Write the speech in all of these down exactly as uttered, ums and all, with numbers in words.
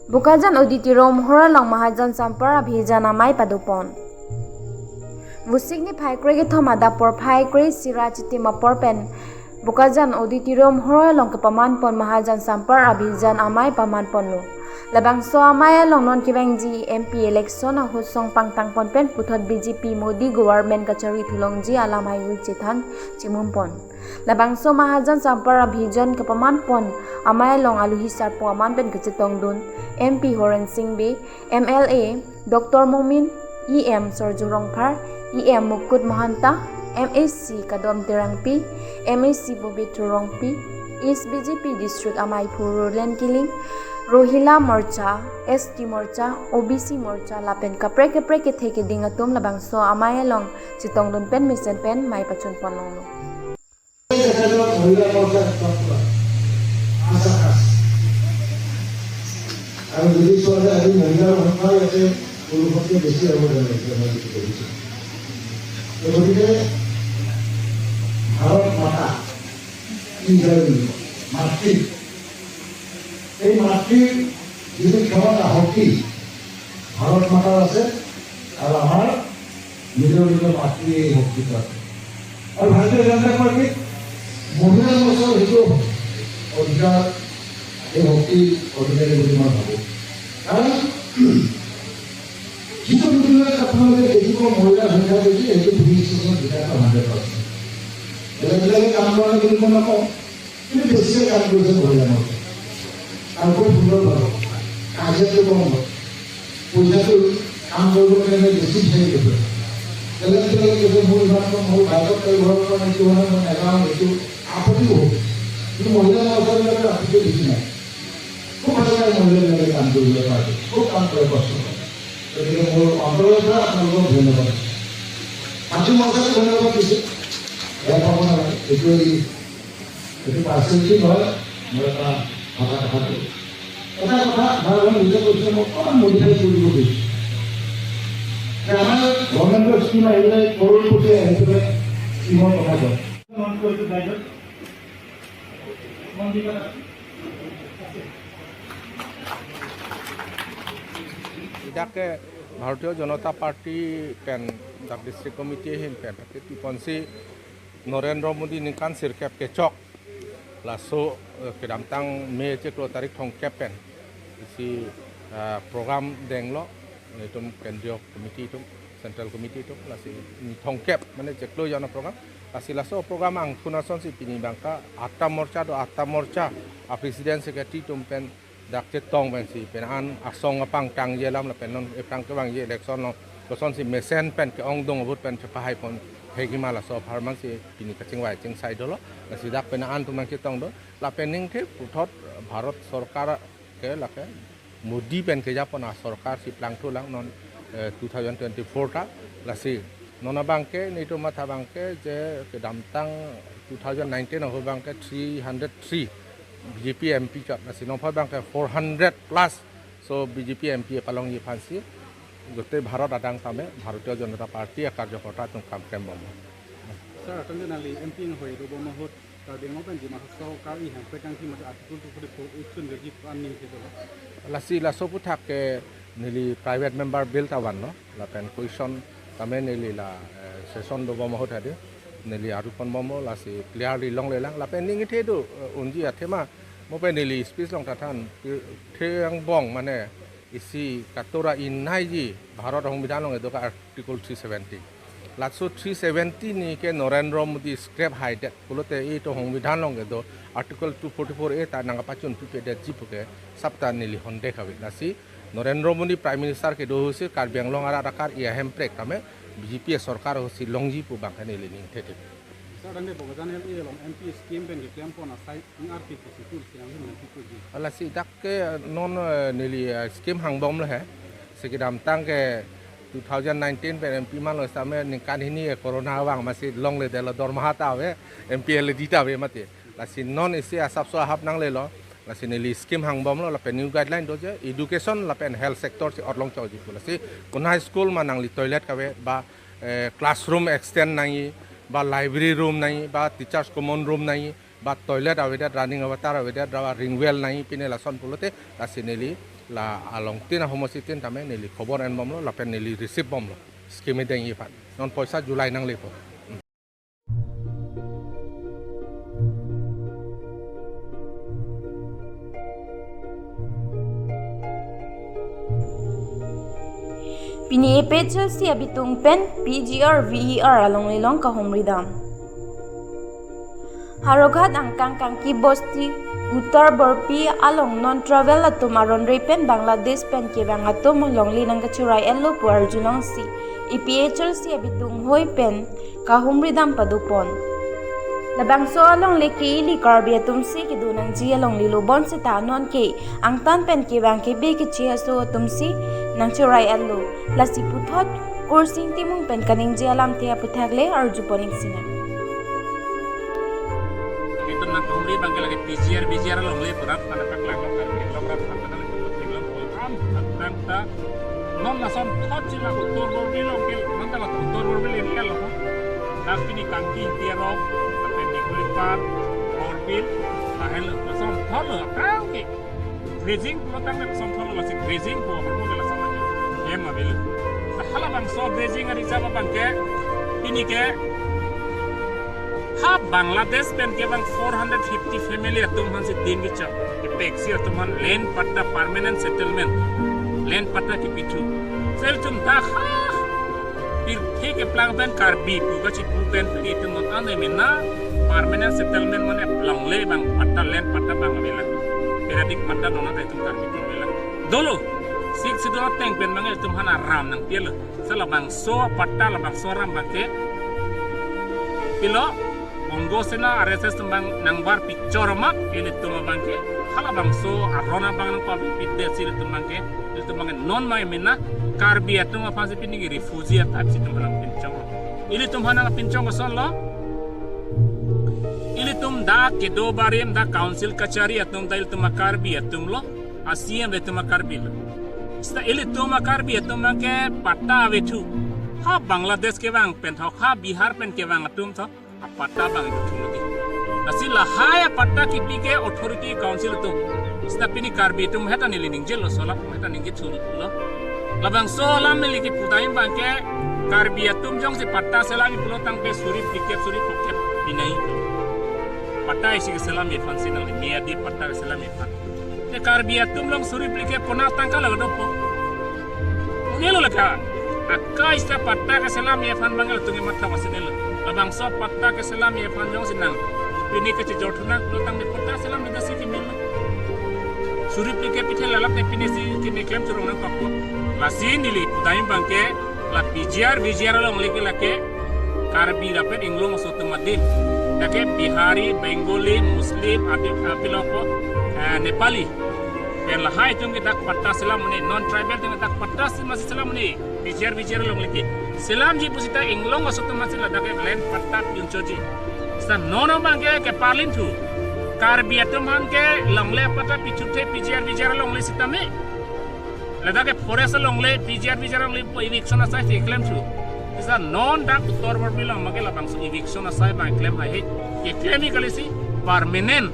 Bokajan Auditorium Hall along Mahajan Sampar Abhijan amei padopon. Vosik niphai krekethom adap porphai kre-isi ra chitim apor pen Bokajan Auditorium Hall along kepamanpon Mahajan Sampar Abhijan amei pamanponlo. Labangso amei along non kevangji M P election ahut song pangtangpon pen puthot B J P Modi government kachari thulongji alam haihui chethan chimumpon. Labangso Mahajan Sampar Abhijan kepamanpon amei along aluhi sarpo aman pen kachetongdun M P Horen Sing Bey, M L A Doctor Momin, E M Surjya Rongphar, E M Mukut Mahanta, M A C Kadom Terangpi, M A C Bobit Rongpi, East B J P District Ameiphu Roland Killing, Rohila Morcha, S T Morcha, O B C Morcha lapen kaprek kaprek kethe keding atum labangso amei along chetongdun pen mesen pen mei pachunpon longlo. তেখেতক মহিলা মৰ্চাত লগ পোৱা আশা আছে। আৰু যদি চোৱা যায়, আজি মহিলাৰ সংখ্যা ইয়াতে পুৰুষতকৈ বেছি হ'ব যেন লাগিছে, মই যিটো দেখিছোঁ। তো গতিকে ভাৰত মাতা কি হয় বুলি কয়, মাতৃ, এই মাতৃৰ যিটো ক্ষমতা, শক্তি ভাৰত মাতাৰ আছে আৰু আমাৰ নিজৰ নিজৰ মাতৃ শক্তিটো আছে। আৰু ভাৰতীয় জনতা পাৰ্টীত মহিলা মৰ্চাৰ সেইটো অধিকাৰ, এই শক্তি অধিকাৰী বুলি মই ভাবোঁ। কাৰণ যিটো বিষয়ত আপোনালোকে দেখিব মহিলাৰ সংখ্যা বেছি, সেইটো পুলিচ ষ্টেচনত বিধায়ক হাণ্ড্ৰেড পাৰ্চেণ্ট। বেলেগ বেলেগে কাম কৰা বুলি মই নকওঁ, কিন্তু বেছিকৈ কাম কৰিছে মহিলা মৰ্চাই। আৰু খুব সুন্দৰভাৱে কাজিয়াটো কম হয়, পইচাটো কাম কৰিবৰ কাৰণে বেছি বিচাৰি গৈছে। বেলেগ বেলেগে কৈছে, "মোৰ ইমান কম, মোৰ বাইকত তেল ভৰাব পৰা নাই, কিয় নাই, মই নাযাওঁ", এইটো আপত্তি বহুত। কিন্তু মহিলা মৰ্চাবিলাকে আপত্তি বেছি নাই। খুব ভাল লাগে মহিলাবিলাকে কাম কৰিবলৈ পাৰাটো, খুব কাম কৰে, কষ্ট কৰে। গতিকে মোৰ অন্তৰৰ পৰা আপোনালোকক ধন্যবাদ দিছোঁ। মাতৃ মৰ্চাকো ধন্যবাদ দিছোঁ, বেয়া পাব নালাগে। এইটো এই এইটো পাৰ্চনেলিটি নহয়, মই এটা কথা, কথাটো, এটা কথা মই অলপ নিজে কৈছোঁ, মই অকণমান মডিফাই কৰিব খুজিছোঁ যে আমাৰ গভৰ্ণমেণ্টৰ স্কিম আহিলে, কৰোড়পতি আহি পেলাই স্কিমৰ কথা কয়। Idak ke Bharatiya Janata Party pen, dak district committee ahin pen, tapi tiponsi Narendra Modi ningkan sirkep kechok, laso, eh, kedamtang May chiklo tarik thomkep pen isi, eh, program denglo, itum kendriya committee atum, central committee atum, lasi ni thomkep mane chiklo jono program, lasi laso program angthun asonsi pini abangke atta morcha do, atta morcha a president secretary atum pen dak chetong pensi penang an asong apangtangji alam lapen non ephrang kevangji election along kosonsi mesen pen ke-ongdung ahut pen chepahaipon hegima laso apharman si pini kachingvai chingsai dolo. Lasi dak penang an atum nangchetong do, lapen ningthe puthot Bharat Sorkar ke lake Modi pen kejapon asorkar si plangthulang non, eh, two thousand twenty-four ta. Lasi non abangke nelitum matha abangke je kedamtang two thousand nineteen ahut abangke three hundred three B J P M P chot, lasi non aphan abangke four hundred plus so B J P M P palongji aphansi gote Bharat adang tame Bharatiya Janata Party a karyakarta atum kam klembom. Sir, atang nangli M P inghoi dobom ahut Karbi Anglong pen Dima Hasao Kar-i Hemprek kangthim atum Article two forty-four A chun veji pu an ningthe dolo. Lasi laso aphuthak ke neli private member bill ta vanlo, lapen question tame neli la, eh, session dobom ahut hadi neli aruponbomlo, lasi clearly longlelang, lapen ningthe do, eh, unji athema mo pen neli speech along ta than, eh, the angbong mane isi katora inai ji Bharat Songbidhan along kedo ke Article three seventy. Laso three seventy ni ke Narendra Modi scrap haidet pulote itum Songbidhan along kedo Article two forty-four A ta nangkapachun pipedetji pu ke sapta neli honde kave. Lasi Narendra Modi Prime Minister kedo ahutsi Karbi Anglong arat akar-i ahemprek tame B J P sorkar ahutsi longji pu abangke neli ningthe thip. Sir, tangte Bokajan L A along M P scheme pen keklempon asai ing arti pusi tul sinang him nanti puji. Lasi dak ke non, eh, neli, eh, scheme hangbomlo he. Si kedamtang ke two thousand nineteen pen M P manlo sitame ningkan hini, eh, corona vang masi longledetlo, dormaha ta ave, M P L A D ta ave mati. Lasi non isi asapso ahap nanglelo. Lasi neli scheme hangbomlo, lapen new guideline do je education lapen health sector si otlong chokji pu. Lasi konat school ma nangli toilet kave ba, eh, classroom extend nangji ba library room nangji ba teachers common room nangji, Ba toilet avedet, running water avedet, ra ring well nai pine lason pulote, lasi neli la along tin ahomosi tin tame neli khobor enbomlo, lapen neli receive bomlo. Scheme dengji aphan. Non poisa July nanglepo. Pini A P H L C abitung pen P G R V E R alongle along kahumri dam. Howraghat angkang Kangki Bosti, Uttar Borpi along non tribal atum aron re pen Bangladesh pen kevang atum alongle nangkachirai-etlo pu arjulongsi A P H L C abitung hoi pen kahumri dam padopon. Labangso alongle ke ili Karbi atumsi kedo nangji alonglelo bonseta non ke angtan pen kevang kebe keche aso atumsi nangchirai-etlo. Lasi puthot Kursing Timung pen kaningje alamthe aputhak le arjupon-ik sinang. Itum nangkahumri abang ke lake P G R, V G R alongle pura, mana paklang lo Karbi, lo pura, pura, pura, pura, pura, pura, pura, pura, pura, pura, non lason thot si la Uttar Borbil along ke, non ta la Uttar Borbil area lo. Lapen pini Kangki Ingti arong, lapen Ningkuli Park, Borbil, lahenlo, lason thot lo, aphrang ke. Grazing pulo tangte lason thot lo, lasi grazing pu apor ke lason aja. Hem avelo. Halabangso grazing ari jaba abang ke, pini ke, ha Bangladesh pen kevang four hundred fifty family atum aphansi ding kechok. Kepek si atum aphan land patta permanent settlement. Land patta kepithu. Sel atum dak ha pirthe keplang pen Karbi pu kachipu pen pini itum non ane mena permanent settlement mane longle abang patta land patta abang avelang. Periodic patta dona ta itum Karbi atum avelang. Dolo, Sixth Schedule ateng pen abang itum aphan aram nangpilo. Sa labangso patta labangso aram abang ke pilo, Bongo Sena R S S atum abang nangbar pichor amat, ilitum abang ke, halabangso aron abang nangpapi pidetsi ilitum abang ke, ilitum abang ke non mai mena, Karbi atum aphansi pini ke refugee atat si itum aphan nangpinchong. Ilitum aphan nangpinchong kosonlo, ilitum dak kedo barim dak council kachari atum dak ilitum a-Karbi atum lo, a-C M ilitum a-Karbi lo. Seta ilitum a-Karbi atum abang ke patta avethu. Ha Bangladesh kevang pen thok, ha Bihar pen kevang atum thok, apatta abang avethu lo di. Lasi lahai apatta kipi ke authority council atum. Seta pini Karbi atum heta neli ningjelo, solap heta ningjethulo. Labangso alam neli kipudam abang ke Karbi atum jongsi patta selamji pulo tangte suri phlikep suri phokep pinai. Patta isi keselamji aphansi nangli miyadi patta keselamji aphan. Te Karbi atum along suri phlikep kona tangka lo dopo. Unelo leka. Akai seta patta keselamji aphan abang ke latum ke matha pasinelo. Labangso patta keselamji aphan jongsi nang pini kachejor thu nang pulo tangte patta selamji dasi kemin. Suri phlikep pithe lalap te pini si kimi klem churong nangpapo. Lasi neli pudam abang ke la P G R, V G R alongle ke lake Karbi lapen inglong aso atum adim. Lake Bihari, Bengali, Muslim, Adi-, Adi lo ko, eh, Nepali. Pen lahai atum ke dak patta selam un-e, non tribal atum ke dak patta si masi selam un-e, P G R, V G R alongle ke. Selamji pusita inglong aso atum masi ladak ke land patta pi-unchotji. Seta non abang ke keparlin thu. Karbi atum aphan ke longle patta pithu the P G R, V G R alongle sitame. Ladak ke forest alongle, P G R, V G R alongle po eviction asai si klemthu. Seta non dak Uttar Borbil along abang ke labangso eviction asai abang klem haihe. Keklem-ji kalisi permanent.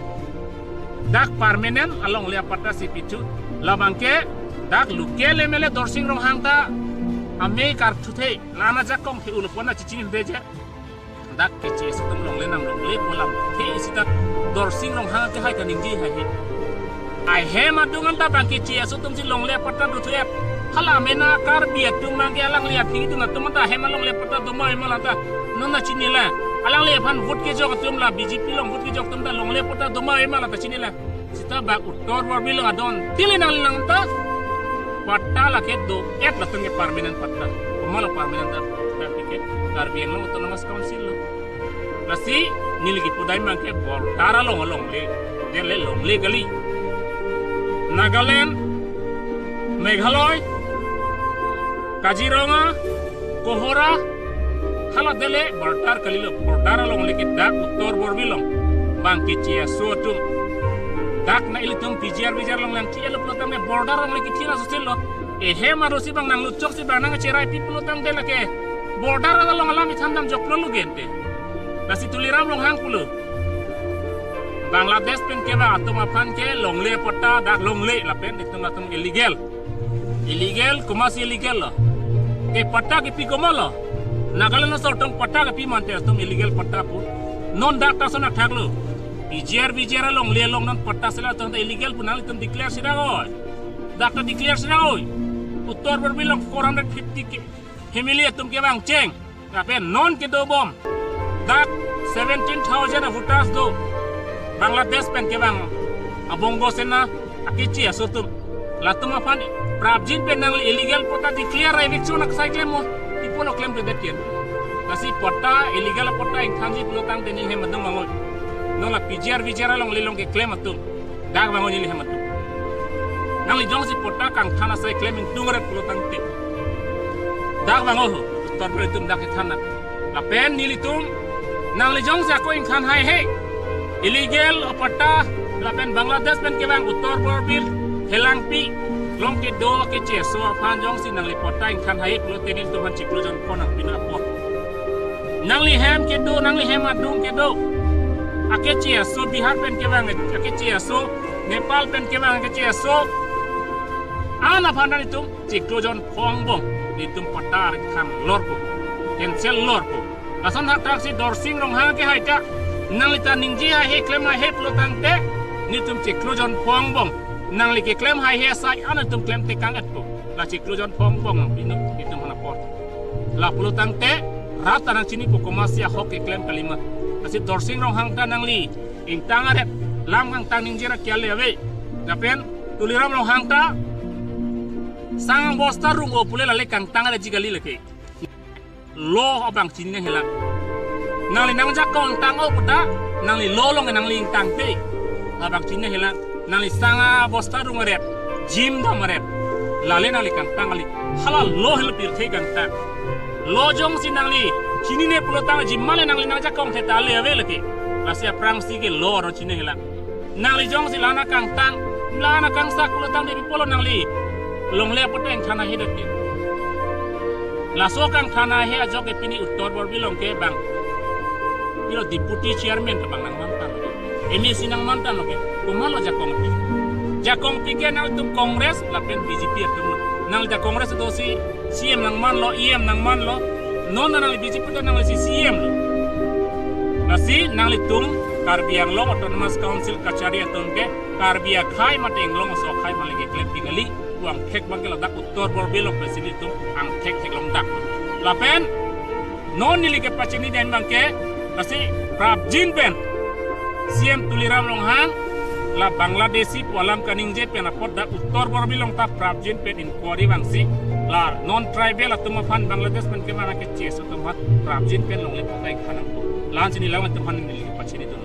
Dak permanent alongle apatta si pithu. Labang ke dak local M L A Dorsing Ronghang ta amei karthu the. Lana jakong the ulupona chichinine je. Dak keche aso atum longle nang longle pu alamthe isi ta Dorsing Ronghang ke hai kaningje haihe. Ahem adung anta abang keche aso atumsi longle patta dothu-et. Hala mena Karbi atum abang ke alangli aphi atum atum anta ahem alongle patta doma ema lata. Non ta chinila. Alangliphan vote kejok atum la B J P along vote kejok atum ta longle patta doma ema lata chinila. Seta bak Uttar Borbil along adon. Tili nangli nang ta. Patta lake do-et latum ke permanent patta. Komatlo permanent ta patta pike Karbi Anglong Autonomous Council lo. Lasi neli kipudam abang ke border along alongle. Dele longle kali. Nagaland, Meghalaya, Kaziranga, Kohora, hala dele border kalilo, border alongle ke dak Uttar Borbil along. Abang keche aso atum. Dak na ilitum P G R V G R along lang T L F lo tame border alongle ke thina susil lo. Ehem arosi abang nangluchok si abang nangcheraipi pulo tangte lake border along alam ithan damjoklo lo gente. Lasi Tuliram Ronghang pulo. Bangladesh pen kevang atum aphan ke longle patta dak longle lapen itum atum illegal. Illegal, komatsi illegal lo? Ke patta kepi komatlo? Nagaland asor atum patta kepi mante atum illegal patta pu. Non dak ta son athak lo. P G R, V G R alongle along non patta sela atum ta illegal pu nanglitum declare si dak oi. Dak ta declare si dak oi. Uttar Borbil along four hundred fifty ke family atum kevang cheng. Lapen non kedo bom. Dak seventeen thousand a voters do. Bangladesh pen kevang a Bongo Sena akeche aso atum. Latum aphan prapjin pen nangli illegal patta declare eviction aksai klem mo. Ipo lo klemkledet ken. Lasi patta illegal patta ingthanji pulo tangte neli hem adung vangoi. Non la P G R V G R alongle along keklem atum. Dak vangoi neli hem atum. Nangli jongsi patta kangthan asai klem ingtung ret pulo tangte. Dak vangoi ho, Uttar Borbil atum dak kethan na. Lapen nelitum, nangli jongsi ako ingthan haihe. Illegal patta, lapen Bangladesh pen kevang Uttar Borbil, Helangpi, along kedo akeche aso aphan jongsi nangli patta ingthan haihe pulote nelitum aphan chiklo jon phongo nangpi apot. Nangli hem kedo, nangli hem adung kedo. Akeche aso Bihar pen kevang, akeche aso Nepal pen kevang, akeche aso. An aphan nelitum chiklo jon phongo angbong. Nelitum patta ingthan lorpo. Cancel lorpo. Lason hakthaksi Dorsing Ronghang ke hai ta. Nangli ta ningje haihe klem haihe pulo tangte. Nelitum chiklo jon phongo angbong. Nangli keklem haihe asai an nelitum klemtekang etpo. La chiklo jon phongo angbong nangpi nelitum aphan apot. La pulo tangte rat ta nangchinipo komatsi ahok keklem kalima. Lasi Dorsing Ronghang ta nangli ingtang aret lam kangtang ningje ra kiale ave. Lapen Tuliram Ronghang ta sang bosta rung o pule lale kangtang aret ji kali lake. Law abang chinine helang. Nangli nangjakong tang o puta, nangli law along nangli ingtangte. Labang chinine helang. Nangli sang bosta rung aret, gym dam aret. Lale nangli kangtang kali. Hala law helo pirthe kangtang. Law jongsi nangli chinine pulo tang gym male nangli nangjakong theta ale ave lake. Lasi aphrangsi ke law aro chine helang. Nangli jongsi la-an akangtang, la-an akangsak pulo tangte pi pulo nangli longle patta ingthan haihe dak ke. Laso kangthan haihe ajok ke pini Uttar Borbil along ke bang. Pilo deputy chairman ta bang nangman tanglo. M A C nangman tanglo ke. Komatlo jakongpi? Jakongpi ke nangtum Congress lapen B J P atum lo. Nang ja Congress dosi C M nangmanlo, E M nangmanlo. Non nangli B J P ta nangli si C M lo. Lasi nanglitum Karbi Anglong Autonomous Council kachari atum ke Karbi akhei mate Anglong aso akhei male keklem pingali pu angthek abang ke ladak Uttar Borbil along pensi nelitum angthek theklong dak. Lapen non neli kepachini den abang ke, lasi prapjin pen C M Tuliram Ronghang la Bangladeshi pu alam kaningje pen apot dak Uttar Borbil along ta prapjin pen inquiry vangsi la non tribal atum aphan Bangladesh pen kevang akeche aso atum aphan prapjin pen longle patta ingthan nangpo. La-ansi neli lang atum aphan neli kepachini dun.